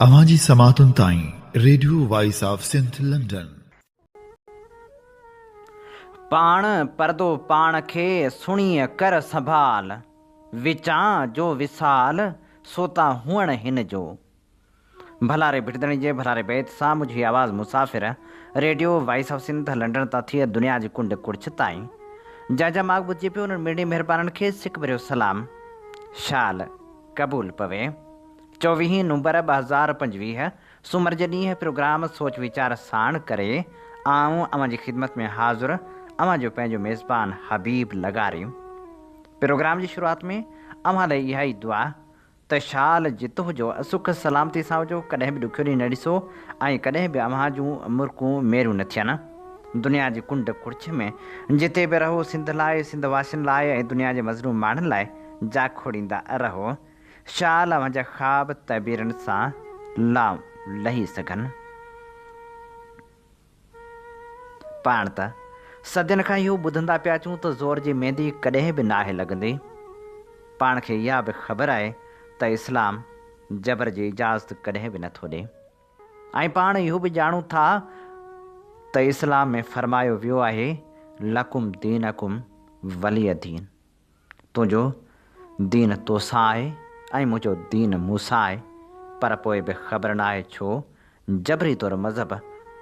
اوهان جي سماعتن تائين radio voice of Sindh London. پاڻ پردو پاڻ کي سڻيء ڪر سنڀال، وچان جو وصال سو تان هئڻ هن جو. ڀلاري ڀٽدڻي جي ڀلاري بيت سان منهنجي آواز مسافر radio voice of Sindh London تان ٿي دنيا جي ڪنڊ ڪڙڇ تائين جا جا ماڳ ٻڌجي پيو انهن مڙني مهربانن کي سڪ ڀريو سلام شال قبول پوي. چوويهين نومبر 2025 سومر جي ڏينهن پروگرام سوچ ويچار ساڻ ڪري آئون اوهان جي خدمت ۾ حاضر اوهان جو پنهنجو ميزبان حبيب لغاري. پروگرام جي شروعات ۾ اوهان لاء اها ئي دعا ته شال جت هجو سک سلامتي سان هجو ڪڏهن به ڏکيو ڏينهن نه ڏسو ۽ ڪڏهن به اوهان جون مرڪون ميريون نه ٿين. دنيا جي ڪنڊ ڪڙڇ ۾ جتي به رهو سنڌ لاء سنڌ واسين لاء ۽ دنيا جي مظلوم ماڻهن لاء جاکوڙيندا رهو. شال اوهان جا خواب تعبيرن سان لائون لهي سگهن. پاڻ ته صدين کان اهو ٻڌندا پيا اچون ته زور جي ميندي ڪڏهن به ناهي لڳندي. پاڻ کي اها به خبر آهي ته اسلام جبر جي اجازت ڪڏهن به نٿو ڏئي. ۽ پاڻ اهو به ڄاڻون ٿا ته اسلام ۾ فرمايو ويو آهي لڪم دينڪم ولي دين. تنهنجو دين توسان آهي ۽ منهنجو دين مون سان آهي، پر پوء به خبر ناهي ڇو جبري طور مذهب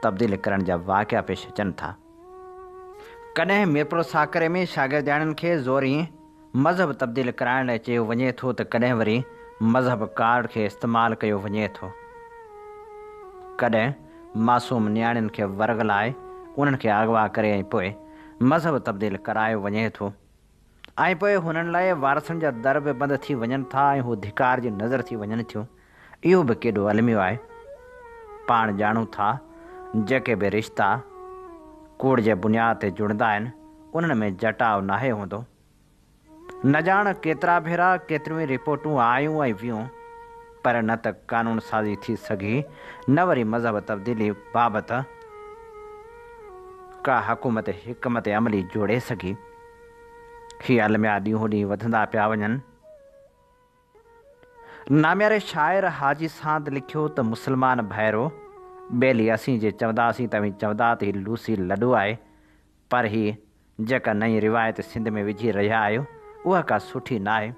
تبديل ڪرڻ جا واقعا پيش اچن ٿا. ڪڏهن ميرپور ساڪري ۾ شاگردياڻين کي زوري مذهب تبديل ڪرائڻ لاء چيو وڃي ٿو ته ڪڏهن وري مذهب ڪارڊ کي استعمال ڪيو وڃي ٿو. ڪڏهن معصوم نياڻين کي ورغلائي انهن کي اغوا ڪري ۽ پوء مذهب تبديل ڪرايو وڃي ٿو. ۽ پوء هنن لاء وارثن جا در به بند ٿي وڃن ٿا ۽ هو ڌڪار جي نظر ٿي وڃن ٿيون. اهو به ڪيڏو الميو آهي. پاڻ ڄاڻون ٿا جيڪي به رشتا ڪوڙ جي بنياد تي جڙندا آهن، انهن ۾ جٽاء ناهي هوندو. نه ڄاڻ ڪيترا ڀيرا ڪيتريون ئي رپورٽون آيون ۽ ويون، پر نه ته قانون سازي ٿي سگهي نه وري مذهب تبديلي بابت ڪا حڪومت حڪمت عملي جوڙي سگهي. هي الميا ڏينهون ڏينهن وڌندا پيا وڃن. نامياري شاعر حاجي ساند لکيو ته مسلمان ڀائرو! ٻيلي اسين جي چونداسين ته اوهين چوندا ته هي لوسي لڏو آهي، پر هي جيڪا نئين روايت سنڌ ۾ وجهي رهيا آهيو، اها ڪا سٺي ناهي.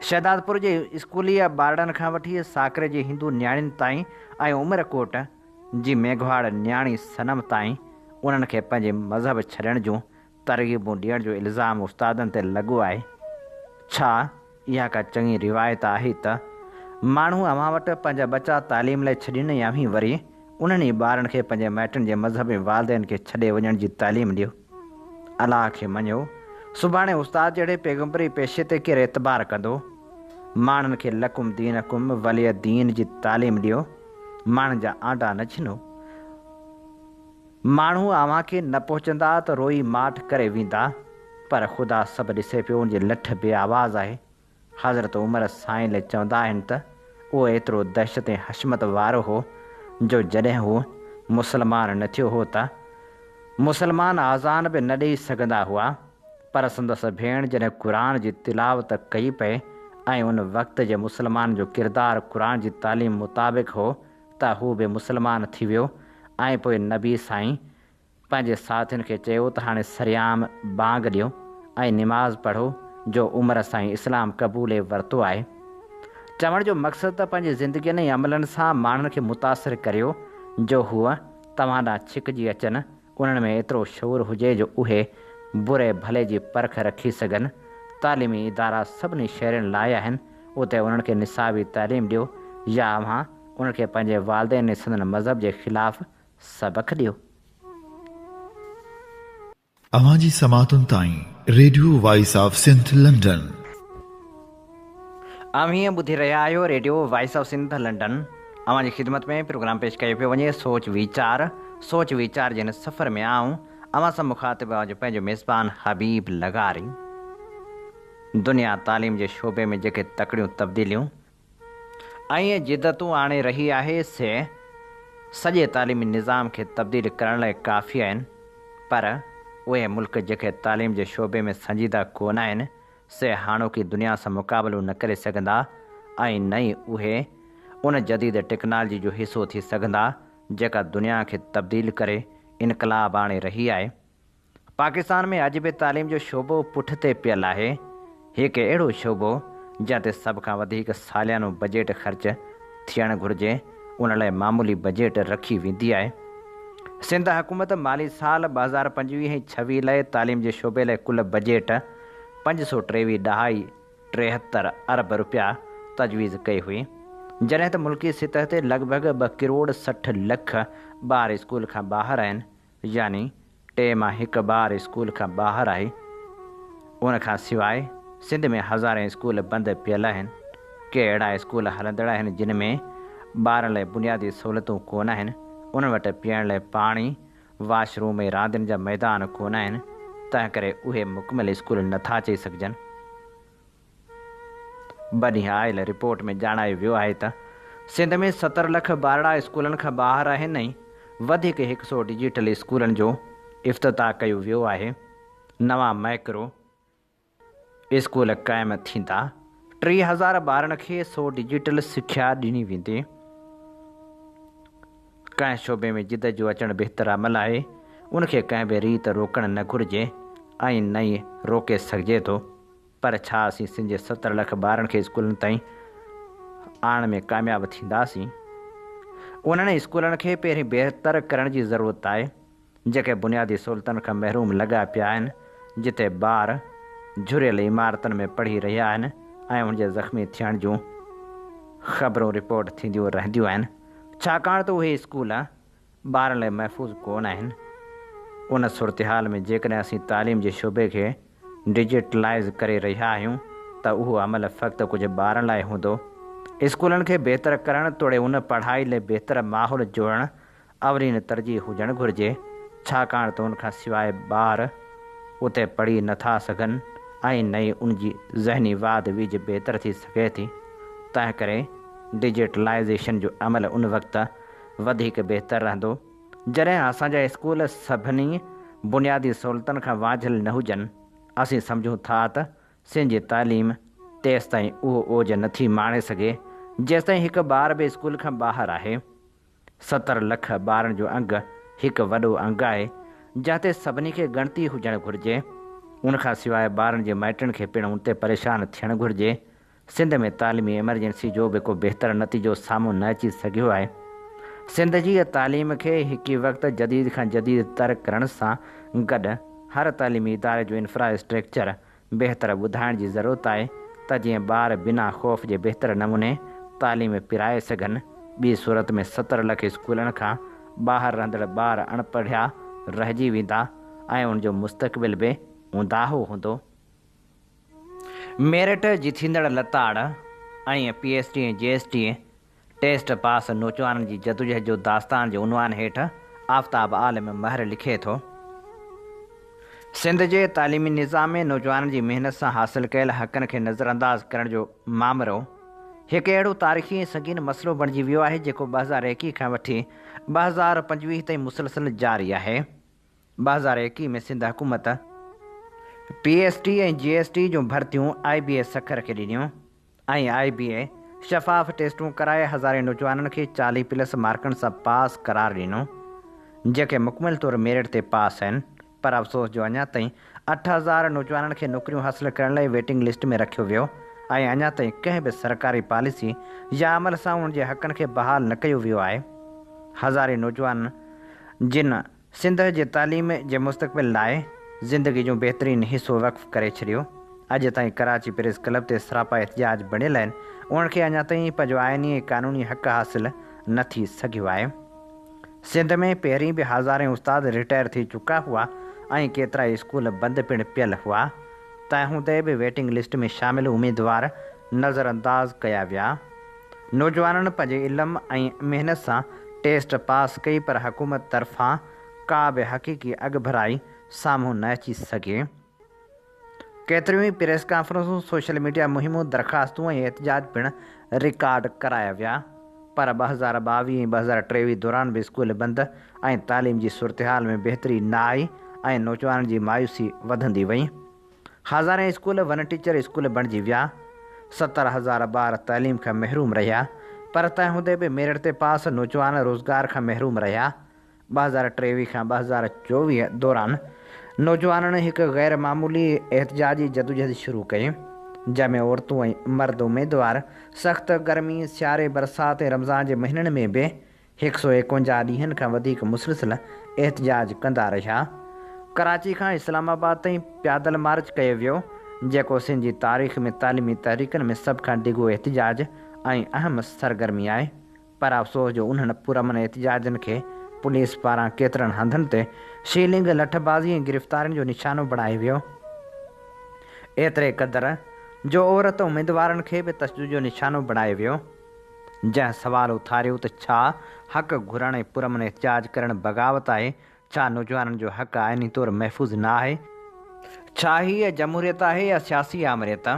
شهدادپور جي اسڪولي ٻارڙن کان وٺي ساڪري جي هندو نياڻين تائين ۽ عمرڪوٽ جي ميگهواڙ نياڻي صنم تائين انهن کي پنهنجي مذهب ڇڏڻ جون ترغيبون ڏيڻ جو الزام استادن تي لڳو آهي. ڇا اها ڪا چڱي روايت آهي ته ماڻهو اوهان وٽ پنهنجا ٻچا تعليم لاء ڇڏين ۽ اوهين وري انهن ئي ٻارن کي پنهنجي مائٽن جي مذهب ۽ والدين کي ڇڏي وڃڻ جي تعليم ڏيو؟ الله کي مڃيو، سڀاڻي استاد جهڙي پيغمبري پيشي تي ڪير اعتبار ڪندو؟ ماڻهن کي لڪم دينڪم ولي دين جي تعليم ڏيو، ماڻهن جا آنڊا نه ڇنو. ماڻهو اوهان کي نه پهچندا ته روئي ماٺ ڪري ويندا، پر خدا سڀ ڏسي پيو، ان جي لٺ بي آواز آهي. حضرت عمر سائين لاء چوندا آهن ته اهو ايترو دهشت ۽ حشمت وارو هو جو جڏهن هو مسلمان نه ٿيو هو ته مسلمان آذان به نه ڏئي سگهندا هئا، پر سندس ڀيڻ جڏهن قرآن جي تلاوت ڪئي پئي ۽ ان وقت جي مسلمان جو ڪردار قرآن جي تعليم مطابق هو ته هو به مسلمان ٿي ويو ۽ پوء نبي سائين پنهنجي ساٿين کي چيو ته هاڻي سرعام بانگ ڏيو ۽ نماز پڙهو جو عمر سائين اسلام قبولي ورتو آهي. چوڻ جو مقصد ته پنهنجي زندگين ۽ عملن سان ماڻهن کي متاثر ڪريو جو هو توهان ڏانهن ڇڪجي اچن انهن ۾ ايترو شعور هجي جو اهي بري ڀلي جي پرک رکي سگهن. تعليمي ادارا سڀني شهرين لاء آهن، اتي انهن کي نصابي تعليم ڏيو يا اوهان انهن کي پنهنجي والدين ۽ سندن مذهب جي خلاف سبق ڏيو. اوهان جي سماعتن تائين radio voice of Sindh London. اوهين ٻڌي رهيا آهيو radio voice of Sindh London. اوهان جي خدمت ۾ پروگرام پيش ڪيو پيو وڃي سوچ ويچار. سوچ ويچار جي هن سفر ۾ آئون اوهان سان مخاطب اوهان جو پنهنجو ميزبان حبيب لغاري. دنيا تعليم جي شعبي ۾ جيڪي تڪڙيون تبديليون ۽ جدتون آڻي رهي آهي سي سڄي تعليمي نظام کي تبديل ڪرڻ لاء ڪافي آهن پر اهي ملڪ جيڪي تعليم جي شعبي ۾ سنجيده ڪونه آهن سي هاڻوڪي دنيا سان مقابلو نه ڪري سگهندا ۽ نه ئي اهي ان جديد ٽيڪنالاجي جو حصو ٿي سگهندا جيڪا دنيا کي تبديل ڪري انقلاب آڻي رهي آهي. پاڪستان ۾ اڄ به تعليم جو شعبو پٺتي پيل آهي. هڪ اهڙو شعبو جنهن تي سڀ کان وڌيڪ ساليانو بجيٽ خرچ ٿيڻ گهرجي، ان لاء معمولي بجيٽ رکي ويندي آهي. سنڌ حڪومت مالي سال 2025 ۽ 26 لاء تعليم جي شعبي لاء ڪل بجيٽ 523 ڏهائي 73 ارب رپيا تجويز ڪئي هئي، جڏهن ته ملڪي سطح تي لڳ ڀڳ ٻه ڪروڙ 60 لک ٻار اسڪول کان ٻاهر آهن، يعني ٽي مان هڪ ٻار اسڪول کان ٻاهر آهي. ان کان سواء سنڌ ۾ هزارين اسڪول بند پيل آهن. ڪي اهڙا اسڪول هلندڙ آهن جن ۾ ٻارن لاء بنيادي سهولتون ڪونه آهن، انهن وٽ پيئڻ لاء پاڻي، واش روم ۽ راندين جا ميدان ڪونه آهن، تنهنڪري اهي مڪمل اسڪول نٿا چئي سگهجن. ٻه ڏينهن آيل رپورٽ ۾ ڄاڻايو ويو آهي ته سنڌ ۾ 70 لک ٻارڙا اسڪولن کان ٻاهر آهن ۽ وڌيڪ هڪ سئو ڊجيٽل اسڪولن جو افتتاح ڪيو ويو آهي، نوان مائڪرو اسڪول قائم ٿيندا، 3000 ٻارن کي سئو ڊجيٽل سکيا ڏني ويندي. ڪنهن شعبي ۾ جدت جو اچڻ بهتر عمل آهي، ان کي ڪنهن به ريت روڪڻ نه گهرجي ۽ نه ئي روڪي سگهجي ٿو. پر ڇا اسين سنڌ جي 70 لک ٻارن کي اسڪولن تائين آڻڻ ۾ ڪامياب ٿينداسين؟ انهن اسڪولن کي پهرين بهتر ڪرڻ جي ضرورت آهي، جيڪي بنيادي سهولتن کان محروم لڳا پيا آهن، جتي ٻار جهريل عمارتن ۾ پڙهي رهيا آهن ۽ انهن جي زخمي ٿيڻ جون خبرون رپورٽ ٿينديون رهنديون آهن، ڇاڪاڻ ته اهي اسڪول ٻارن لاء محفوظ ڪونه آهن. ان صورتحال ۾ جيڪڏهن اسين تعليم جي شعبي کي ڊجيٽلائيز ڪري رهيا آهيون ته اهو عمل فقط ڪجهه ٻارن لاء هوندو. اسڪولن کي بهتر ڪرڻ توڙي ان پڙهائي لاء بهتر ماحول جوڙڻ اولين ترجيح هجڻ گهرجي، ڇاڪاڻ ته ان کان سواء ٻار اتي پڙهي نه ٿا سگهن ۽ نه ئي ان جي ذهني واڌ ويجهه بهتر ٿي سگهي ٿي. تنهنڪري ڊجيٽلائيزيشن جو عمل ان وقت وڌيڪ بهتر رهندو، جڏهن اسان جا اسڪول سڀني بنيادي سهولتن کان وانجهيل نه هجن. اسين سمجهون ٿا ته سنڌ جي تعليم تيستائين اهو اوج نه ٿي ماڻي سگهي، جيستائين هڪ ٻار به اسڪول کان ٻاهر آهي. 70 لک ٻارن جو انگ هڪ وڏو انگ آهي، جنهن تي سڀني کي ڳڻتي هجڻ گهرجي. ان کان سواء ٻارن جي مائٽن کي پڻ ان تي پريشان ٿيڻ گهرجي. سنڌ ۾ تعليمي ايمرجنسي جو به ڪو بهتر نتيجو سامهون نه اچي سگهيو آهي. سنڌ جي تعليم کي هڪ ئي وقت جديد کان جديد تر ڪرڻ سان گڏ هر تعليمي اداري جو انفرا اسٽريڪچر بهتر ٻڌائڻ جي ضرورت آهي ته جيئن ٻار بنا خوف جي بهتر نموني تعليم پرائي سگهن، ٻي صورت ۾ 70 لک اسڪولن کان ٻاهر رهندڙ ٻار اڻپڙهيا رهجي ويندا ۽ ان جو مستقبل به اونداهو هوندو. ميرٽ جي ٿيندڙ لتاڙ ۽ P S T ۽ G S T test pass نوجوانن جي جدوجهد جو داستان جي عنوان هيٺ آفتاب عالم مهر لکي ٿو. سنڌ جي تعليمي نظام ۾ نوجوانن جي محنت سان حاصل ڪيل حقن کي نظرانداز ڪرڻ جو مامرو هڪ اهڙو تاريخي ۽ سنگين مسئلو بڻجي ويو آهي جيڪو 2021 کان وٺي 2025 تائين مسلسل جاري آهي. 2021 ۾ سنڌ حڪومت P S T ۽ G S T جون ڀرتيون آء بي اي سکر کي ڏنيون ۽ آء بي اي شفاف ٽيسٽون ڪرائي هزارين نوجوانن کي 40 پلس مارڪن سان پاس قرار ڏنو جيڪي مڪمل طور ميرٽ تي پاس آهن پر افسوس جو اڃا تائين 8000 نوجوانن کي نوڪريون حاصل ڪرڻ لاء ويٽنگ لسٽ ۾ رکيو ويو ۽ اڃا تائين ڪنهن به سرڪاري پاليسي يا عمل سان انهن جي حقن کي بحال نه ڪيو ويو آهي هزارين نوجوان جن سنڌ جي تعليم جي مستقبل لاء زندگي جو بهترين حصو وقف ڪري ڇڏيو. اڄ تائين ڪراچي پريس ڪلب تي سراپا احتجاج بڻيل آهن، انهن کي اڃا تائين پنهنجو آئيني ۽ قانوني حق حاصل نه ٿي سگهيو آهي. سنڌ ۾ پهرين به هزارين استاد رٽائر ٿي چڪا هئا ۽ ڪيترائي اسڪول بند پڻ پيل هئا، تنهن هوندي به ويٽنگ لسٽ ۾ شامل اميدوار نظرانداز ڪيا ويا. نوجوانن پنهنجي علم ۽ محنت سان ٽيسٽ پاس ڪئي پر حڪومت طرفان ڪا به حقيقي اڳڀرائي سامهون نه اچي سگهي. ڪيتريون ئي پريس ڪانفرنسون، سوشل ميڊيا مهمون، درخواستون ۽ احتجاج پڻ رڪارڊ ڪرايا ويا پر 2022 ۽ 2023 دوران به اسڪول بند ۽ تعليم جي صورتحال ۾ بهتري نه آئي ۽ نوجوانن جي مايوسي وڌندي وئي. هزارين اسڪول ون ٽيچر اسڪول بڻجي ويا، 70 هزار ٻار تعليم کان محروم رهيا، پر تنهن هوندي به ميرٽ تي پاس نوجوان روزگار کان محروم رهيا. 2023 کان 2024 دوران نوجوانن هڪ غير معمولي احتجاجي جدوجهد شروع ڪئي، جنهن ۾ عورتون ۽ مرد اميدوار سخت گرمي، سياري، برسات ۽ رمضان جي مهينن ۾ به 151 ڏينهن کان وڌيڪ مسلسل احتجاج ڪندا رهيا. ڪراچي کان اسلام آباد تائين پيادل مارچ ڪيو ويو، جيڪو سنڌ جي تاريخ ۾ تعليمي تحريڪن ۾ سڀ کان ڊگهو احتجاج ۽ اهم سرگرمي آهي. پر افسوس جو انهن پرامن احتجاجن کي پوليس پاران ڪيترن هنڌن تي شيلنگ، لٺبازي ۽ گرفتارين جو نشانو بڻايو ويو. ايتري قدر جو عورت اميدوارن کي به تشدد جو نشانو بڻايو ويو. جنهن سوال اٿاريو ته ڇا حق گهرڻ ۽ پرامن احتجاج ڪرڻ بغاوت آهي؟ ڇا نوجوانن جو حق آئيني طور محفوظ نه آهي؟ ڇا هيء جمهوريت آهي يا سياسي آمريت؟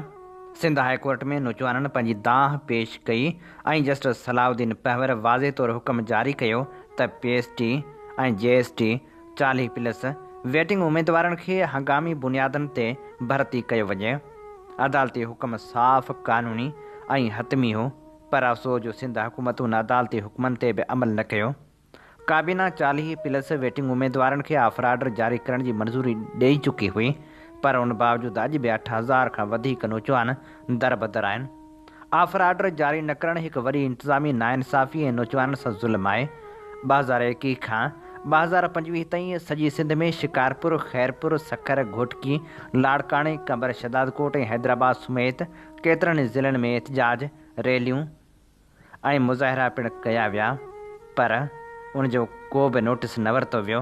سنڌ هاء ڪورٽ ۾ نوجوانن پنهنجي دانهن پيش ڪئي ۽ جسٽس صلاح الدين پنهور واضح طور حڪم جاري ڪيو ته P S T ۽ G S T 40 plus waiting اميدوارن کي هنگامي بنيادن تي ڀرتي ڪيو وڃي. عدالتي حڪم صاف، قانوني ۽ حتمي هو، پر افسوس جو سنڌ حڪومت ان عدالتي حڪمن تي به عمل نه ڪيو. ڪابينا 40 پلس ويٽنگ اميدوارن کي آفر آرڊر جاري ڪرڻ جي منظوري ڏئي چڪي هئي، پر ان باوجود اڄ به 8000 کان وڌيڪ نوجوان دربدر آهن. آفر آرڊر جاري نه ڪرڻ هڪ وڏي انتظامي ناانصافي ۽ نوجوانن سان ظلم آهي. 2021 کان 2025 تائين سڄي سنڌ ۾ شڪارپور، خيرپور، سکر، گهوٽڪي، لاڙڪاڻي، قمبر شهدادڪوٽ ۽ حيدرآباد سميت ڪيترن ئي ضلعن ۾ احتجاج، ريليون ۽ مظاهرا پڻ ڪيا ويا پر ان جو ڪو به نوٽيس نه ورتو ويو.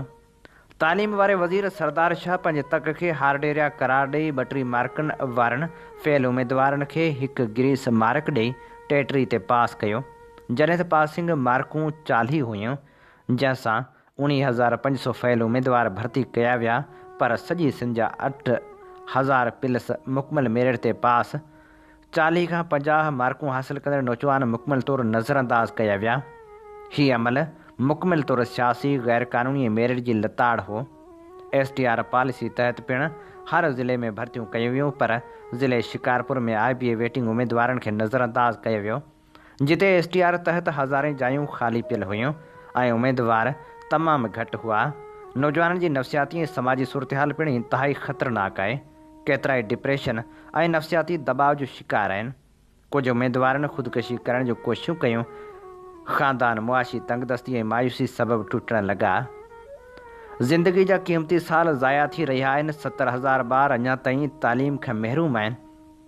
تعليم واري وزير سردار شاهه پنهنجي تڪ کي هارڊ ايريا قرار ڏئي ٻٽي مارڪن وارن فيل اميدوارن کي هڪ گريس مارڪ ڏئي ٽيٽري تي پاس ڪيو جڏهن ته پاسنگ مارڪون 40 هيون جنهن سان 19500 فيل اميدوار ڀرتي ڪيا ويا پر سڄي سنڌ جا 8000 پلس مڪمل ميرٽ تي پاس 40 کان 50 مارڪون حاصل ڪندڙ نوجوان مڪمل طور نظرانداز ڪيا ويا. هي عمل مڪمل طور سياسي، غير قانوني ۽ ميرٽ جي لتاڙ هو. ايس ٽي آر پاليسي تحت پڻ هر ضلعي ۾ ڀرتيون ڪيون ويون پر ضلعي شڪارپور ۾ آء بي اي ويٽنگ اميدوارن کي نظرانداز ڪيو ويو جتي ايس ٽي آر تحت هزارين جايون خالي پيل هيون ۽ اميدوار تمام گهٽ هئا. نوجوانن جي نفسياتي ۽ سماجي صورتحال پڻ انتهائي خطرناڪ آهي. ڪيترائي ڊپريشن ۽ نفسياتي دٻاء جو شڪار آهن. ڪجهه اميدوارن خودڪشي ڪرڻ جون ڪوششون ڪيون. خاندان معاشي تنگدستي ۽ مايوسي سبب ٽٽڻ لڳا. زندگي جا قيمتي سال ضايع ٿي رهيا آهن، 70,000 ٻار اڃا تائين تعليم کان محروم آهن،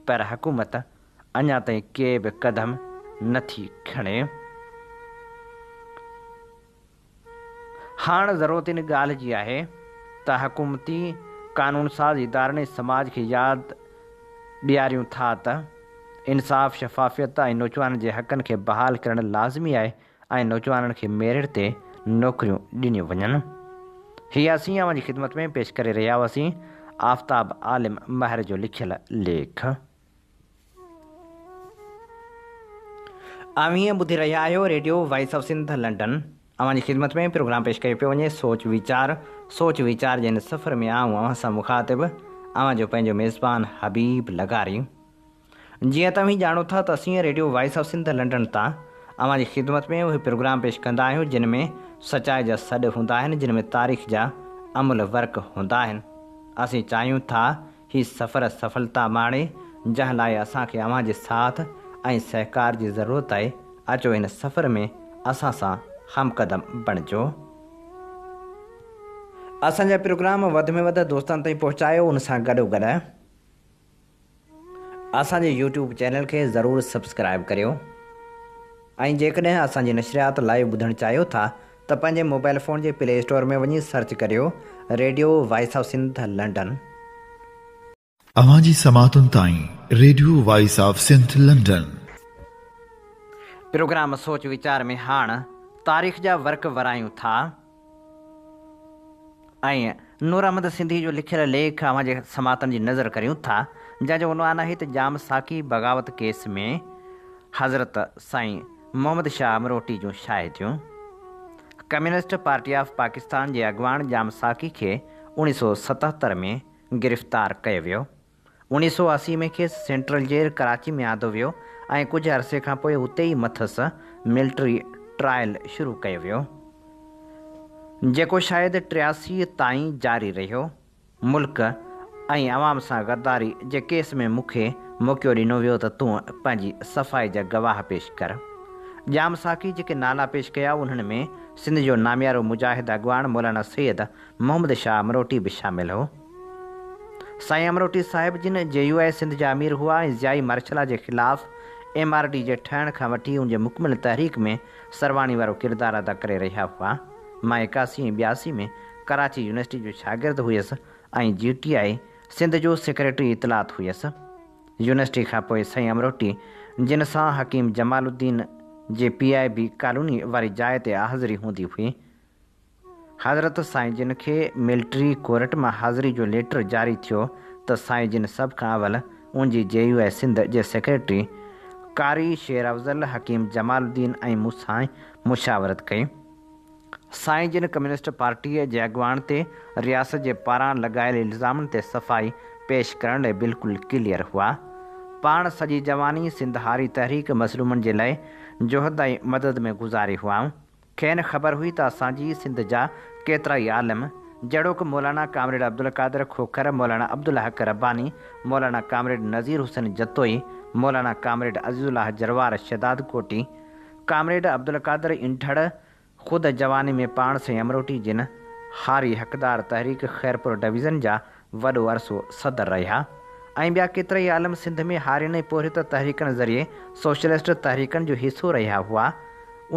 پر حڪومت اڃا تائين ڪي به قدم نٿي کڻي. هاڻ ضرورت ان ڳالهه جي آهي ته حڪومتي قانونساز ادارن ۽ سماج کي ياد ڏياريون ٿا ته انصاف، شفافيت ۽ نوجوانن جي حقن کي بحال ڪرڻ لازمي آهي ۽ نوجوانن کي ميرٽ تي نوڪريون ڏنيون وڃن. هي اسين اوهان جي خدمت ۾ پيش ڪري رهيا هئاسين آفتاب عالم مهر جو لکيل ليک. اوهين ٻڌي رهيا آهيو radio voice of Sindh London. اوهان جي خدمت ۾ پروگرام پيش ڪيو پيو وڃي سوچ ويچار. سوچ ويچار جي هن سفر ۾ آئون اوهان سان مخاطب اوهان جو پنهنجو ميزبان حبيب لغاري. جيئن ته اوهين ڄاڻو ٿا ته اسين radio voice of Sindh London تان اوهان جي خدمت ۾ اهي پروگرام پيش ڪندا آهيون جن ۾ سچائي جا سڏ هوندا آهن جن ۾ تاريخ جا املهه ورق هوندا آهن. اسين چاهيون ٿا هي سفر سڦلتا ماڻي، جنهن لاء اسان کي اوهان جي ساٿ ۽ سهڪار جي ضرورت آهي، اچو هن سفر ۾ اسان سان همقدم بڻجو. اسان جا پروگرام وڌ ۾ وڌ دوستن تائين پهچايو ان سان گڏوگڏ اسان جي يوٽيوب چينل کي ضرور سبسڪرائيب ڪريو ۽ جيڪڏهن اسان جي نشريات لائيو ٻڌڻ چاهيو ٿا ته پنهنجي موبائل فون جي پلي اسٽور ۾ وڃي سرچ ڪريو radio voice of Sindh London. اوهان جي سماعتن تائين radio voice of Sindh London. Programme سوچ ويچار ۾ هاڻ تاريخ جا ورق ورايون ٿا ۽ نور احمد سنڌي جو لکيل ليک اوهان جي سماعتن جي نظر ڪريون ٿا جنهن جو عنوان آهي ته ڄام ساقي بغاوت ڪيس ۾ حضرت سائين محمد شاهه امروٽي جون شاهديون، ڪميونسٽ پارٽي آف پاڪستان جي اڳواڻ ڄام ساقي کي 1977 ۾ گرفتار ڪيو ويو. 1980 ۾ کيس سينٽرل جيل ڪراچي ۾ آندو ويو ۽ ڪجهه عرصي کان پوء اتي ئي مٿس ملٽري ٽرائل شروع ڪيو ويو، جيڪو شايد 83 تائين جاري رهيو. ملڪ ۽ عوام سان غداري جي ڪيس ۾ مون کي موقعو ڏنو ويو ته تون پنهنجي صفائي جا گواهه پيش ڪر. ڄام ساقي جيڪي نالا پيش ڪيا انهن ۾ سنڌ جو ناميارو مجاهد اڳواڻ مولانا سيد محمد شاهه امروٽي به شامل هو. سائين امروٽي صاحب جن جي يو آء سنڌ جا امير هئا ۽ ضيائي مارشلا جي خلاف ايم آر ڊي جي ٺهڻ کان وٺي ان جي مڪمل تحريڪ ۾ سرواڻي وارو ڪردار ادا ڪري رهيا هئا. مان 81 ۽ 82 ۾ ڪراچي يونيورسٽي جو شاگرد هيس ۽ جي ٽي آء سنڌ جو سيڪريٽري اطلاعات هيس. يونيورسٽي کان پوء سائين امروٽي جن سان حڪيم جمال الدين جي پي آء بي ڪالوني واري جاء تي حاضري هوندي هئي. حضرت سائين جن کي ملٽري ڪورٽ مان حاضري جو ليٽر جاري ٿيو ته سائين جن سڀ کان اول ان جي جي يو آء سنڌ جي سيڪريٽري قاري شير افضل، حڪيم جمال الدين ۽ مون سان مشاورت ڪئي. سائين جن ڪميونسٽ پارٽيء جي اڳواڻ تي رياست جي پاران لڳايل الزامن تي صفائي پيش ڪرڻ لئه بلڪل ڪليئر هئا. پاڻ سڄي جواني سنڌ هاري تحريڪ مظلومن جي لئه جهد ۽ مدد ۾ گذاري هئائون. کين خبر هئي ته اسان جي سنڌ جا ڪيترائي عالم، جهڙوڪ مولانا ڪامريڊ عبدالقادر کوکر، مولانا عبدالحق رباني، مولانا ڪامريڊ نذير حسين جتوئي، مولانا ڪامريڊ عزيزالله جروار شهدادڪوٽي، ڪامريڊ عبدالقادر انڍڙ، خود جواني ۾ پاڻ سائين امروٽي جن هاري حقدار تحريڪ خيرپور ڊويزن جا وڏو عرصو صدر رهيا ۽ ٻيا ڪيترائي عالم سنڌ ۾ هارين ۽ پورهيت تحريڪن ذريعي سوشلسٽ تحريڪن جو حصو رهيا هئا.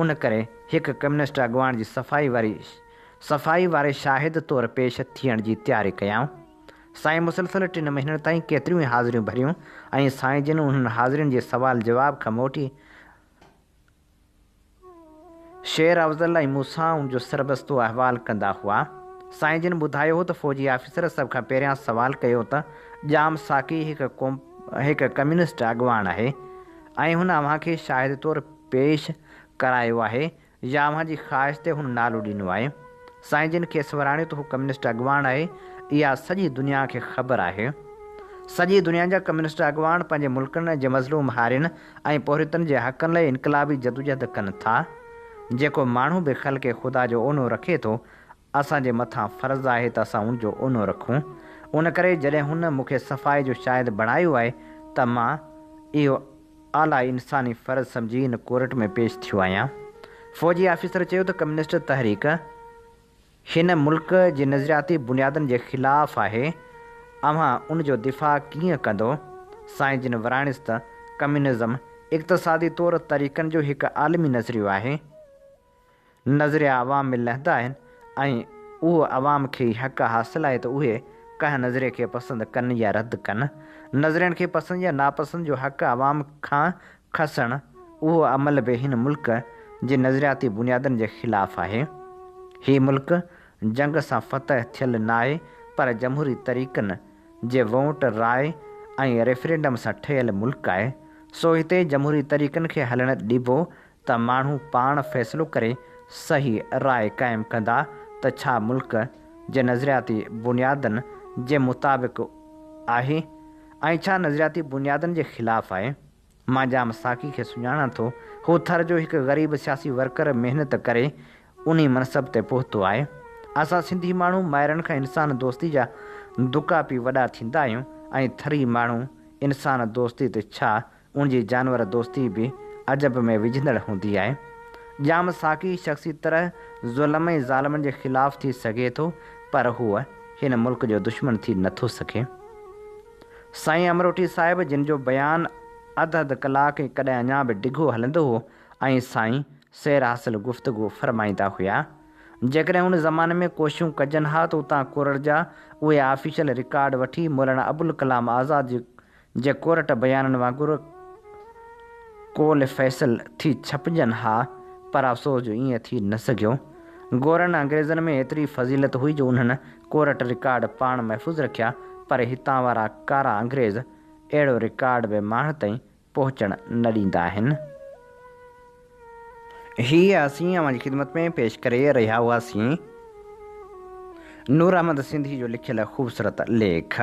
ان ڪري هڪ ڪميونسٽ اڳواڻ جي صفائي واري صفائي واري شاهد طور پيش ٿيڻ جي تياري ڪيائون. سائين مسلسل ٽن مهينن تائين ڪيتريون ئي حاضريون ڀريون ۽ سائين جن انهن حاضرين جي سوال جواب کان موٽي شير افضل ۽ مون سان ان جو سربستو احوال ڪندا هئا. سائين جن ٻڌايو هو ته فوجي آفيسر سڀ کان پهريان سوال ڪيو ته ڄام ساقي هڪ هڪ ڪميونسٽ اڳواڻ آهي ۽ هن اوهان کي شاهد طور پيش ڪرايو آهي يا اوهان جي خواهش تي هن نالو ڏنو آهي. سائين جن کيس وراڻيو ته هو ڪميونسٽ اڳواڻ آهي، اها سڄي دنيا کي خبر آهي. سڄي دنيا جا ڪميونسٽ اڳواڻ پنهنجي ملڪن جي مظلوم هارين ۽ پورهيتن جي حقن لئه انقلابي جدوجهد ڪن ٿا. جيڪو ماڻهو به خلق خدا جو اونو رکي ٿو، اسان جي مٿان فرض آهي ته اسان ان جو اونو رکون. ان ڪري جڏهن هن مون کي صفائي جو شاهد بڻايو آهي ته مان اهو اعليٰ انساني فرض سمجهي هن ڪورٽ ۾ پيش ٿيو آهيان. فوجي آفيسر چيو ته ڪميونسٽ تحريڪ هن ملڪ جي نظرياتي بنيادن جي خلاف آهي، اوهان ان جو دفاع ڪيئن ڪندو؟ سائين جن وراڻيس ته ڪميونزم اقتصادي طور طريقن جو هڪ عالمي نظريو آهي. نظريا عوام ۾ لهندا آهن ۽ اهو عوام کي ئي حق حاصل آهي ته اهي ڪنهن نظريي کي پسند ڪن يا رد ڪن. نظرين کي پسند يا ناپسند جو حق عوام کان کسڻ اهو عمل به هن ملڪ جي نظرياتي بنيادن جي خلاف آهي. هي ملڪ جنگ سان فتح ٿيل ناهي پر جمهوري طريقن جي ووٽ، راء ۽ ريفرينڊم سان ٺهيل ملڪ آهي. سو هتي جمهوري طريقن کي هلڻ ڏبو ته ماڻهو پاڻ فيصلو ڪري صحيح راء قائم ڪندا ته ڇا ملڪ جي نظرياتي بنيادن جي مطابق آهي ۽ ڇا نظرياتي بنيادن جي خلاف آهي. مان ڄام ساقي کي سڃاڻان ٿو، هو ٿر جو هڪ غريب سياسي ورڪر محنت ڪري انهي منصب تي پهتو آهي. اسان سنڌي ماڻهو مائرن کان انسان دوستي جا دڪا پي وڏا ٿيندا آهيون ۽ ٿري ماڻهو انسان دوستي ته ڇا ان جي جانور دوستي به عجب ۾ وجهندڙ هوندي آهي. ڄام ساقي شخصي طرح ظلم ۽ ظالمن جي خلاف ٿي سگهي ٿو پر هو هن ملڪ جو دشمن ٿي نٿو سگهي. سائين امروٽي صاحب جن جو بيان اڌ اڌ ڪلاڪ ۽ ڪڏهن اڃا به ڊگهو هلندو هو ۽ سائين سير حاصل گفتگو فرمائيندا هيا. جيڪڏهن ان زماني ۾ ڪوششون ڪجن ها ته اتان ڪورٽ جا اهي آفيشل رڪارڊ وٺي مولانا ابوالڪلام آزاد جي جي ڪورٽ بيانن وانگر قول فيصل ٿي ڇپجن ها پر افسوس جو ائين ٿي نه سگهيو. گورن انگريزن ۾ ايتري فضيلت هئي جو انهن ڪورٽ رڪارڊ پاڻ محفوظ رکيا پر هتان وارا ڪارا انگريز اهڙو رڪارڊ به ماڻهن تائين پهچڻ نه ڏيندا آهن. هي اسين اوهان جي خدمت ۾ پيش ڪري رهيا هئاسين نور احمد سنڌي جو لکيل خوبصورت ليک.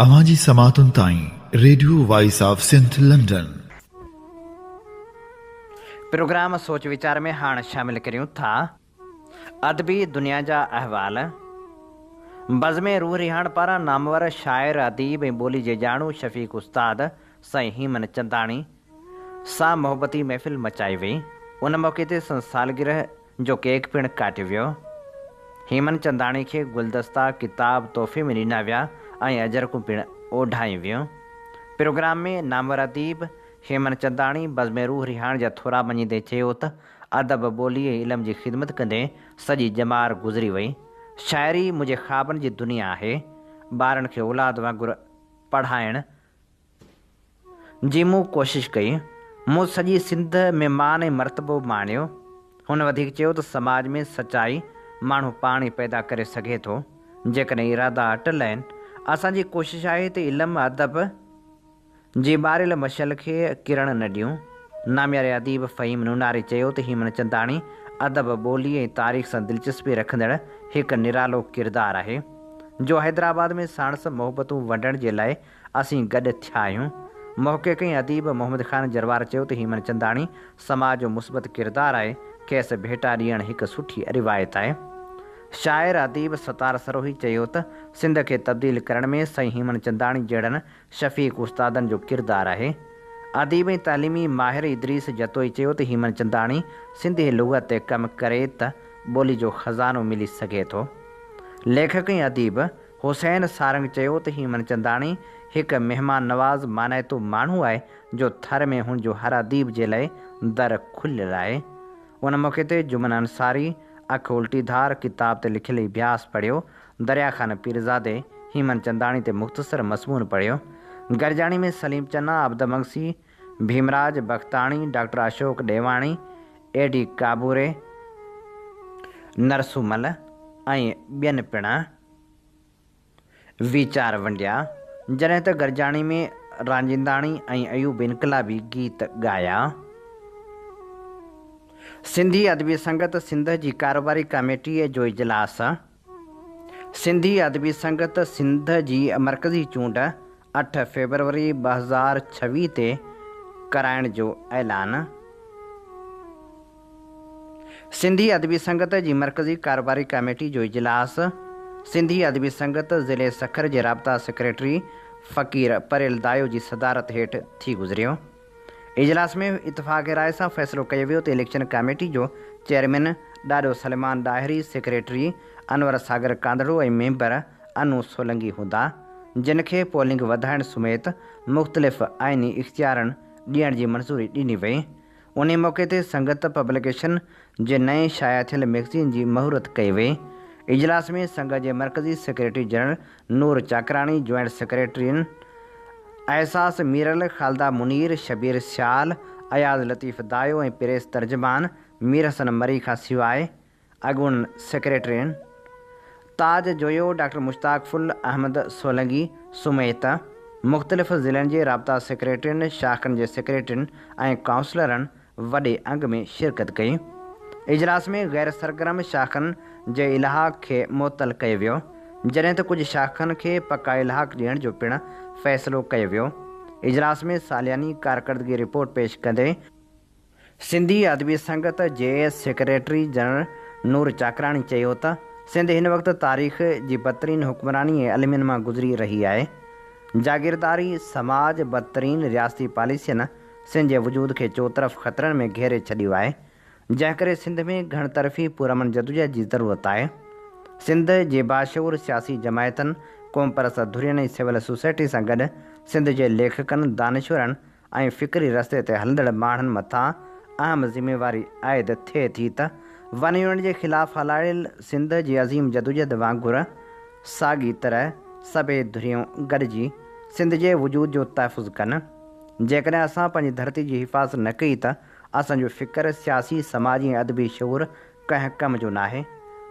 اوهان جي سماعتن تائين radio voice of Sindh London. Programme سوچ ويچار ۾ هاڻ شامل ڪريون ٿا ادبي دنيا جا احوال. بزم روح رهاڻ پاران نامور شاعر، اديب ۽ ٻولي جي ڄاڻو شفيق استاد سائين هيمن چنداڻي سان محبتي محفل مچائي وئي. ان موقعي تي سندس سالگرهه جو ڪيڪ پڻ ڪاٽيو ويو. هيمن چنداڻي کي گلدستا، ڪتاب تحفي ۾ ڏنا ويا ۽ اجرڪون پڻ اوڍايون ويون. پروگرام ۾ نامور اديب هيمن چنداڻي بزم روح رهاڻ جا ٿورا مڃيندي چيو ته ادب، ٻولي ۽ علم جي خدمت ڪندي سڄي ڄمار گذري وئي. شاعري منهنجي خوابن جي دنيا آهي. ٻارن کي اولاد وانگر پڙهائڻ جي مون ڪوشش ڪئي. مون سڄي سنڌ ۾ مان ۽ مرتبو ماڻيو. هن وڌيڪ چيو ته سماج ۾ سچائي ماڻهو پاڻ ئي پيدا ڪري سگهي ٿو، جيڪڏهن ارادا اٽل آهن. اسان جي ڪوشش آهي ته علم، ادب جي ٻاريل مشعل کي ڪرڻ نه ڏيون. نامياري اديب فهيم نوناري چيو ته هيمن چنداڻي ادب، ٻولي ۽ تاريخ سان دلچسپي رکندڙ هڪ نرالو ڪردار آهي، جو حيدرآباد ۾ ساڻس محبتون ونڊڻ جي لاء اسين گڏ ٿيا آهيون. محقق ۽ اديب محمد خان جروار چيو ته هيمن چنداڻي سماج جو مثبت ڪردار آهي، کيس ڀيٽا ڏيڻ هڪ سٺي روايت آهي. شاعر اديب ستار سروهي چيو ته سنڌ کي تبديل ڪرڻ ۾ سائين هيمن چنداڻي جهڙن شفيق استادن جو ڪردار آهي. اديب ۽ تعليمي ماهر ادريس جتوئي چيو ته هيمن چنداڻي سنڌي لغت تي ڪم ڪري ته ٻولي جو خزانو ملي سگهي ٿو. ليکڪ ۽ اديب حسين سارنگ چيو ته هيمن چنداڻي هڪ مهمان نواز مانائتو ماڻهو آهي جو ٿر ۾ هن جو هر اديب جي لئه در کليل آهي. ان موقعي تي جمن انصاري اک الٽي ڌار ڪتاب تي لکيل اڀياس پڙهيو، دريا خان پيرزادي هيمن چنداڻي تي مختصر مضمون پڙهيو. گڏجاڻي ۾ سليم چنا، عبد مگسي، ڀيمراج بختاڻي، ڊاڪٽر اشوڪ ڏيواڻي، اي ڊي ڪابوري، نرسومل ۽ ٻين پڻ ويچار ونڊيا، جڏهن ته گڏجاڻي ۾ رانجينداڻي ۽ ايوب انقلابي گيت ڳايا. سنڌي ادبي سنگت سنڌ جي ڪاروباري ڪاميٽيء جو اجلاس. سنڌي ادبي سنگت سنڌ جي مرڪزي چونڊ اٺ فيبروري 2026 تي ڪرائڻ جو اعلان. سنڌي ادبي سنگت جي مرڪزي ڪاروباري ڪاميٽي جو اجلاس سنڌي ادبي سنگت ضلعي سکر جي رابطا سيڪريٽري فقير پريل دايو جي صدارت هيٺ ٿي گذريو. اجلاس ۾ اتفاق راء سان فيصلو ڪيو ويو ته اليڪشن ڪاميٽي جو چيئرمين ڏاڏو سليمان ڏاهري، سيڪريٽري انور ساگر ڪانڌڙو ۽ ميمبر انو سولنگي هوندا، جن کي پولنگ وڌائڻ سميت مختلف آئيني اختيارن ڏيڻ جي منظوري ڏني وئي. انهي موقعي تي سنگت پبليڪيشن جي نئين شايع ٿيل مئگزين جي مهورت ڪئي وئي. اجلاس ۾ سنگت جي مرڪزي سيڪريٽري جنرل نور چاڪراڻي، جوائنٽ سيڪريٽرين احساس ميرل، خالده منير، شبير سيال، اياز لطيف دايو ۽ پريس ترجمان مير حسن مري کان سواء اڳوڻن سيڪريٽرين تاج جويو، ڊاڪٽر مشتاق ڦل، احمد سولنگي سميت مختلف ضلعن جي رابطا سيڪريٽرين، شاخن جي سيڪريٽرين ۽ ڪائونسلرن وڏي انگ ۾ شرڪت ڪئي. اجلاس ۾ غير سرگرم شاخن جي الحاق کي معطل ڪيو ويو، جڏهن ته ڪجهه شاخن کي پڪا الحاق ڏيڻ جو پڻ فيصلو ڪيو ويو. اجلاس ۾ سالياني ڪارڪردگي رپورٽ پيش ڪندي، سنڌي ادبي سنگت جي سيڪريٽري جنرل نور چاڪراڻي چيو ته سنڌ هن وقت تاريخ جي بدترين حڪمراني ۽ المين مان گذري رهي آهي. جاگيرداري سماج بدترين رياستي پاليسين سنڌ جي وجود کي چوطرف خطرن ۾ گهيري ڇڏيو آهي. جنهن ڪري سنڌ ۾ گهڻ طرفي پرامن جدوجهد جي ضرورت آهي. سنڌ جي باشعور سياسي جماعتن، قومپرست ڌرين ۽ سول سوسائٽي سان گڏ سنڌ جي ليکڪن، دانشورن ۽ فڪري رستي تي هلندڙ ماڻهن مٿان اهم ذميواري عائد ٿئي ٿي ته ون يونٽ جي خلاف هلايل سنڌ جي عظيم جدوجهد وانگر ساڳي طرح سڀئي ڌريون گڏجي سنڌ جي وجود جو تحفظ ڪن. جيڪڏهن اسان پنهنجي ڌرتي جي حفاظت نه ڪئي ته اسان جو فڪر، سياسي، سماجي ۽ ادبي شعور ڪنهن ڪم جو ناهي.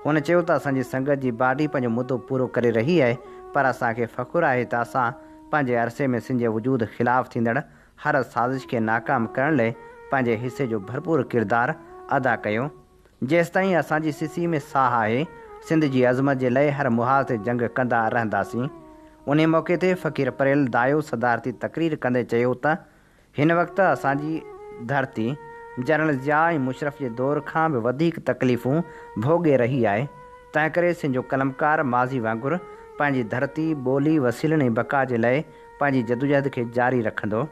هن چيو ته اسان جي سنگت جي باڊي پنهنجو مدو پورو ڪري رهي آهي پر اسان کي فخر آهي ته اسان پنهنجي عرصي ۾ سنڌ جي وجود خلاف ٿيندڙ هر سازش کي ناڪام ڪرڻ لئه پنهنجي حصي جو ڀرپور ڪردار ادا ڪيو. جيستائين اسان جي سسي ۾ ساهه آهي، سنڌ جي عظمت جي لئه هر محاذ تي جنگ ڪندا رهنداسين. انهي موقعي تي فقير پريل دايو صدارتي تقرير ڪندي چيو ته هن وقت اسان جي ڌرتي جنرل ضياء ۽ مشرف جي دور کان به وڌيڪ تڪليفون ڀوڳي رهي آهي، تنهنڪري سنڌ جو قلمڪار ماضي وانگر پنهنجي ڌرتي، ٻولي، وسيلن ۽ بقا جي لئه پنهنجي جدوجهد کي جاري رکندو.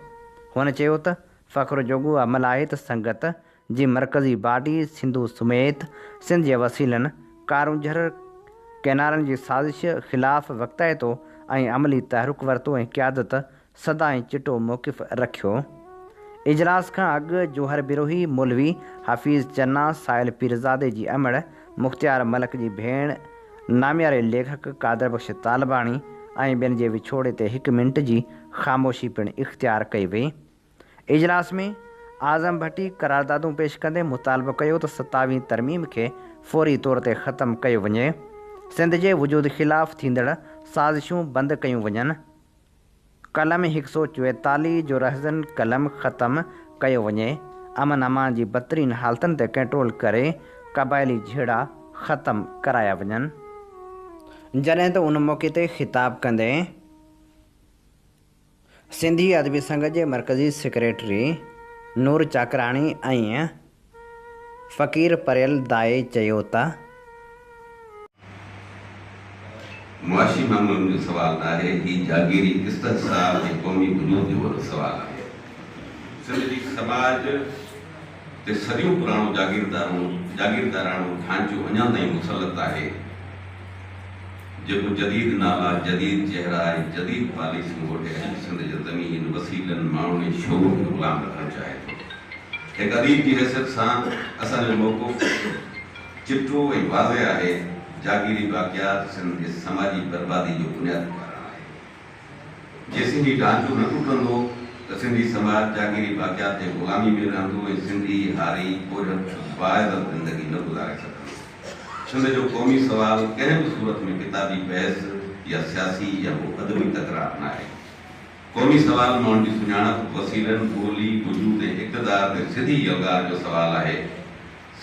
هن چيو ته فخر جوڳو عمل آهي ته سنگت جي مرڪزي باڊي سنڌو سميت سنڌ جي وسيلن، ڪارونجهر ڪئنالن جي سازش خلاف وقتائتو ۽ عملي تحرڪ ورتو ۽ قيادت سدائين چٽو موقف رکيو. اجلاس کان اڳ جوهر بروهي، مولوي حفيظ چنا، سائل پيرزادي جي امڙ، مختيار ملڪ جي ڀيڻ، نامياري ليکڪ قادر بخش طالباڻي ۽ ٻين جي وڇوڙي تي هڪ منٽ جي خاموشي پڻ اختيار ڪئي وئي. اجلاس ۾ اعظم ڀٽي قراردادون پيش ڪندي مطالبو ڪيو ته ستاويهين ترميم کي فوري طور تي ختم ڪيو وڃي، سنڌ جي وجود خلاف ٿيندڙ سازشون بند ڪيون وڃن، قلم هڪ سئو چويتاليهه جو رهزن قلم ختم ڪيو وڃي، امن امان جي بدترين حالتن تي ڪنٽرول ڪري قبائلي جهيڙا ختم ڪرايا وڃن. جڏهن ته ان موقعي تي خطاب ڪندي. سنڌي ادبي سنگت جي مرڪزي سيڪريٽري نور چاڪراڻي ۽ فقير پريل دائي چيو ته. معاشي معاملن جو سوال ناهي، هي جاگيري استحصال ۽ قومي وجود جو وڏو سوال آهي. سنڌ جي سماج تي صديون پراڻو جاگيرداراڻو ڍانچو اڃا تائين مسلط آهي. جيڪو جديد نالا، جديد چهرا ۽ جديد پاليسيون وٺي اڄ به سنڌ جي زمين، وسيلن، ماڻهن ۽ شعور کي غلام رکڻ چاهي ٿو. هڪ اديب جي حيثيت سان اسان جو موقف چٽو ۽ واضح آهي، جاگيري باقيات سنڌ جي سماجي بربادي جو بنيادي ڪارڻ آهي. جيسين هي ڍانچو نه ٽٽندو ته سنڌي سماج جاگيري باقيات جي غلامي ۾ رهندو ۽ سنڌي هاري پورهيت باعزت زندگي نه گذاري سگهندو. سنڌ جو قومي سوال ڪنهن به صورت ۾ ڪتابي بحث يا سياسي يا ڪو ادبي تڪرار ناهي. قومي سوال ماڻهن جي سڃاڻپ، وسيلن، ٻولي، وجود ۽ اقتدار تي سڌي يلغار جو سوال آهي.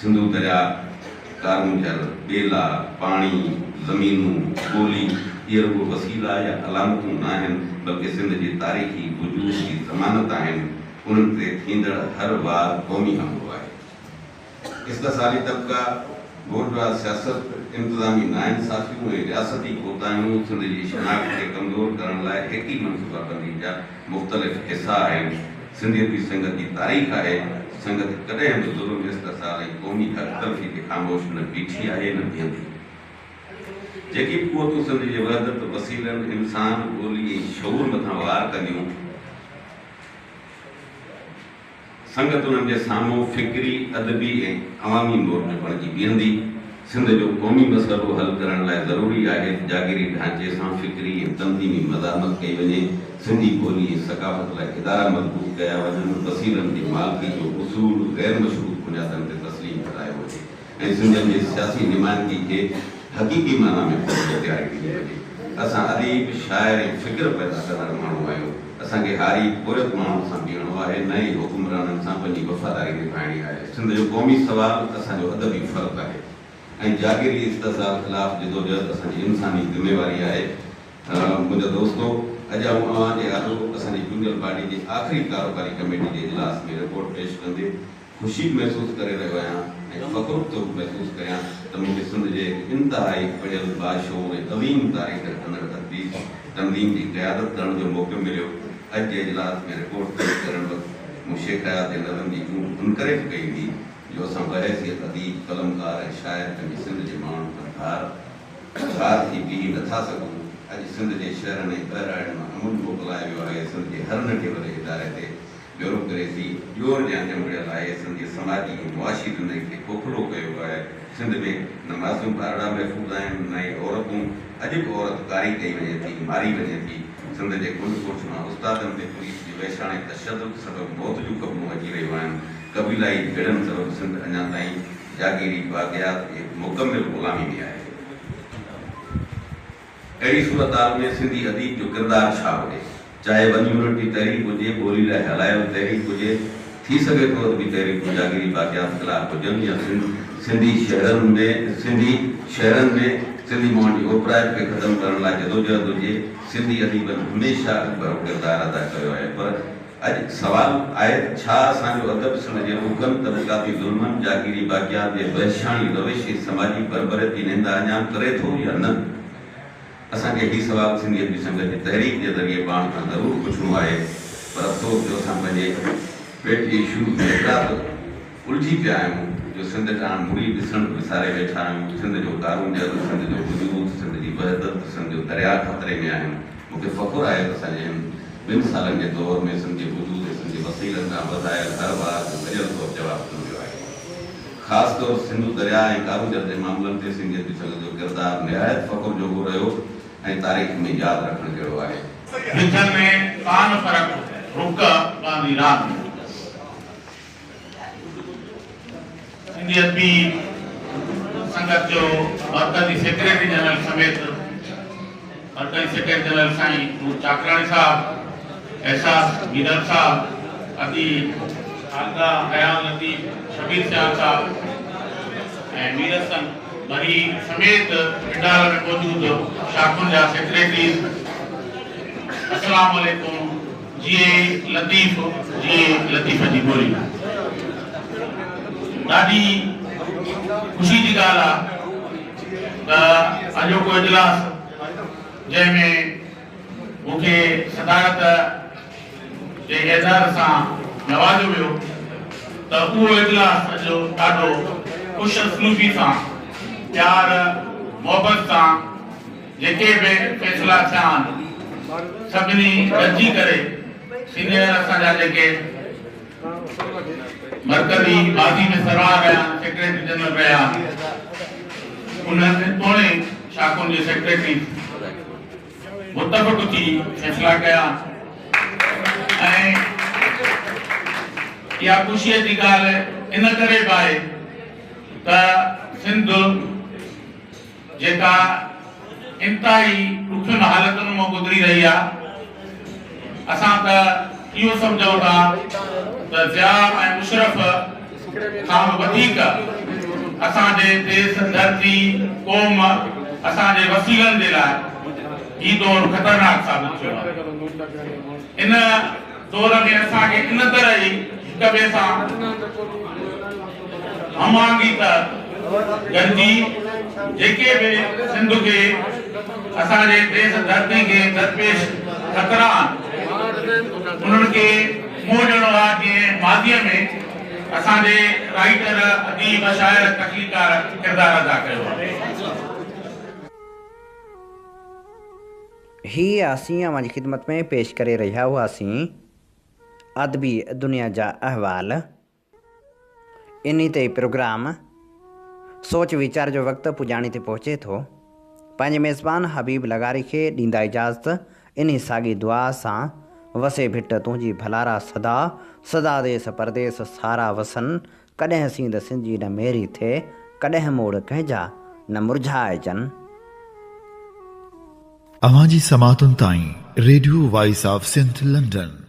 سنڌو درياء، ڪارونجهر، ٻيلا، پاڻي، زمينون، ٻولي، اهي رڳو وسيلا يا علامتون ناهن، بلڪه سنڌ جي تاريخي وجود جي ضمانت آهن. انهن تي ٿيندڙ هر وار قومي حملو آهي. استحصالي طبقا، بورجوا سياست، انتظامي ناانصافيون ۽ رياستي ڪوتاهيون سنڌ جي شناخت کي ڪمزور ڪرڻ لاء هڪ ئي منصوبابندي جا مختلف حصا آهن. سنڌي ادبي سنگت جي تاريخ آهي، سنگت ڪڏهن به ظلم، استحصال ۽ قومي حق تلفي تي خاموش نه بيٺي آهي نه بيهندي. جيڪي به قوتون سنڌ جي وحدت، وسيلن، انسان، ٻولي ۽ شعور مٿان وار ڪنديون، سنگت انهن جي سامهون فڪري، ادبي ۽ عوامي مورچو بڻجي بيهندي. سنڌ جو قومي مسئلو حل ڪرڻ لاء ضروري آهي ته جاگيري ڍانچي سان فڪري ۽ تنظيمي مزاحمت ڪئي وڃي، سنڌي ٻولي ۽ ثقافت لاء ادارا مضبوط ڪيا وڃن، وسيلن جي مالڪي جو اصول غير مشروط بنيادن تي تسليم ڪرايو وڃي ۽ سنڌين جي سياسي نمائندگي کي حقيقي معنيٰ ۾ خودمختياري ڏني وڃي. اسان اديب، شاعر ۽ فڪر پيدا ڪندڙ ماڻهو آهيون. اسان کي هاري، پورهيت ماڻهن سان بيهڻو آهي، نه ئي حڪمرانن سان پنهنجي وفاداري نڀائڻي آهي. سنڌ جو قومي سوال اسان جو ادبي فرض آهي ۽ جاگيري استحصال خلاف جدوجهد اسان جي انساني ذميواري آهي. منهنجا دوستو! اڄ آئون اوهان جي آڏو اسان جي چونڊيل باڊي جي آخري ڪاروڪاري ڪميٽي جي اجلاس ۾ رپورٽ پيش ڪندي خوشي به محسوس ڪري رهيو آهيان ۽ فخر به ٿو محسوس ڪريان ته مون کي سنڌ جي هڪ انتهائي پڙهيل، باشعور ۽ عظيم تاريخ رکندڙ ادبي تنظيم جي قيادت ڪرڻ جو موقعو مليو. اڄ جي اجلاس ۾ رپورٽ پيش ڪرڻ وقت مون شيخ اياز جي نظم جي چونڊ ان ڪري به ڪئي هئي جو اسان بحيثيت اديب، قلمڪار ۽ شاعر پنهنجي سنڌ جي ماڻهن کان ڌار ڌار ٿي بيهي نه ٿا سگهون. اڄ سنڌ جي شهرن ۽ ٻهراڙين مان امن موڪلائي ويو آهي. سنڌ جي هر ننڍي وڏي اداري تي بيوروڪريسي ڄور جيان چنبڙيل آهي، سنڌ جي سماجي ۽ معاشي زندگي کي کوکلو ڪيو ويو آهي، سنڌ ۾ نه معصوم ٻارڙا محفوظ آهن نه ئي عورتون، اڄ به عورت ڪاري ڪئي وڃي ٿي، ماري وڃي ٿي، سنڌ جي ڪنڊ ڪڙڇ مان استادن تي پوليس جي وحشاڻي تشدد سبب موت جون خبرون اچي رهيون آهن، قبيلائي جهيڙن سبب سنڌ اڃا تائين جاگيري باقيات جي هڪ مڪمل غلامي ۾ آهي. اهڙي صورتحال ۾ سنڌي اديب جو ڪردار ڇا هجي؟ چاهي ون يونٽ جي تحريڪ هجي، ٻولي لاء هلايل تحريڪ هجي، ٿي سگهي ٿو ادبي تحريڪون جاگيري باقيات خلاف هجن يا سنڌي شهرن ۾ سنڌي شهرن ۾. سنڌي ماڻهن جي اوپرائپ کي ختم ڪرڻ لاء جدوجهد هجي، سنڌي اديبن هميشه اڳڀرو ڪردار ادا ڪيو آهي پر اڄ سوال آهي ته ڇا اسان جو ادب سنڌ جي ڏکن، طبقاتي ظلمن، جاگيري باقيات جي وحشاڻي روش ۽ سماجي بربريت جي نندا اڃا به ڪري ٿو يا نه؟ اسان کي هي سوال سنڌي ادبي سنگت جي تحريڪ جي ذريعي پاڻ کان ضرور پڇڻو آهي پر افسوس جو اسان پنهنجي پيٽ جي اشوز ۾ ايترا ته الجهي پيا آهيون جو سنڌ ڏانهن مڙي ڏسڻ به وساري ويٺا آهيون. سنڌ جو ڪارونجهر، سنڌ جو وجود، سنڌ جي وحدت، سنڌ جو درياء خطري ۾ آهن. مون کي فخر آهي ته اسان جي هن ٻن سالن جي دور ۾ سنڌ جي وجود ۽ سنڌ جي وسيلن ڏانهن وڌايل هر وار جو گڏيل طور جواب ڏنو ويو آهي. خاص طور سنڌو درياء ۽ ڪارونجهر جي معاملن تي سنڌي ادبي سنگت جو ڪردار نهايت فخر جوڳو رهيو ۽ تاريخ ۾ ياد رکڻ جهڙو آهي. وچ ۾ ڪان فرق، رڪ باندي راند. سنڌي ادبي سنگت جو مرڪزي سيڪريٽري جنرل سميت مرڪزي سيڪريٽري جنرل سائين نور چاڪراڻي صاحب، احساس ميرل صاحب، ادي خالده اياز لطيف، شبير سيال صاحب ۽ مير حسن مري سميت پنڊال ۾ موجود شاخن جا سيڪريٽريز السلام عليڪم. جيئي لطيف جيئي لطيف جي ٻولي. ڏاڍي خوشي جي ڳالهه آ ته اڄوڪو اجلاس جنهن ۾ مون کي صدارت جي اعزاز سان نوازيو ويو ته اهو اجلاس اڄ ڏاڍو خوش اسلوبي سان پيار محبت سان جيڪي به فيصلا ٿيا آهن سڀني گڏجي ڪري سينئر اسان جا جيڪي مرڪزي ماضي ۾ سرواڻ رهيا آهن سيڪريٽري جنرل رهيا آهن انهن توڻي شاخن جي سيڪريٽريز متفق ٿي فيصلا ڪيا ۽ اها خوشي جي ڳالهه ان ڪري به آهي ته سنڌ جيڪا انتهائي ڏکين حالتن مان گذري رهي آهي. اسان ته اهو سمجهون ٿا ته ضياء ۽ مشرف کان به وڌيڪ اسان جي ديس، ڌرتي، قوم، اسان جي وسيلن جي لاء هي دور خطرناڪ ثابت ٿيو آهي. ان دور ۾ اسان کي ان طرح ئي هڪ ٻئي سان هم آهنگي تحت گڏجي جيڪي به سنڌ کي اسان جي ديس ڌرتي کي درپيش خطرا آهن انهن کي منهن ڏيڻو آهي جيئن ماضي ۾ اسان جي رائيٽر اديب شاعر تخليقار ڪردار ادا ڪيو آهي. هي اسين اوهان جي خدمت ۾ پيش ڪري رهيا هئاسين ادبي دنيا جا احوال. انهي تي پروگرام سوچ ويچار جو وقت پڄاڻي تي پهچي ٿو. پنهنجي ميزبان حبيب لغاري کي ڏيندا اجازت انهي ساڳي دعا سان وسي ڀٽ تنهنجي ڀلارا سدا سدا ديس پرديس سارا وسن ڪڏهن سينڌ سنجي نه ميري ٿئي، ڪڏهن موڙ ڪنهن جا نه مرجهائجن. اوهان جي سماعتن تائين radio voice of Sindh London.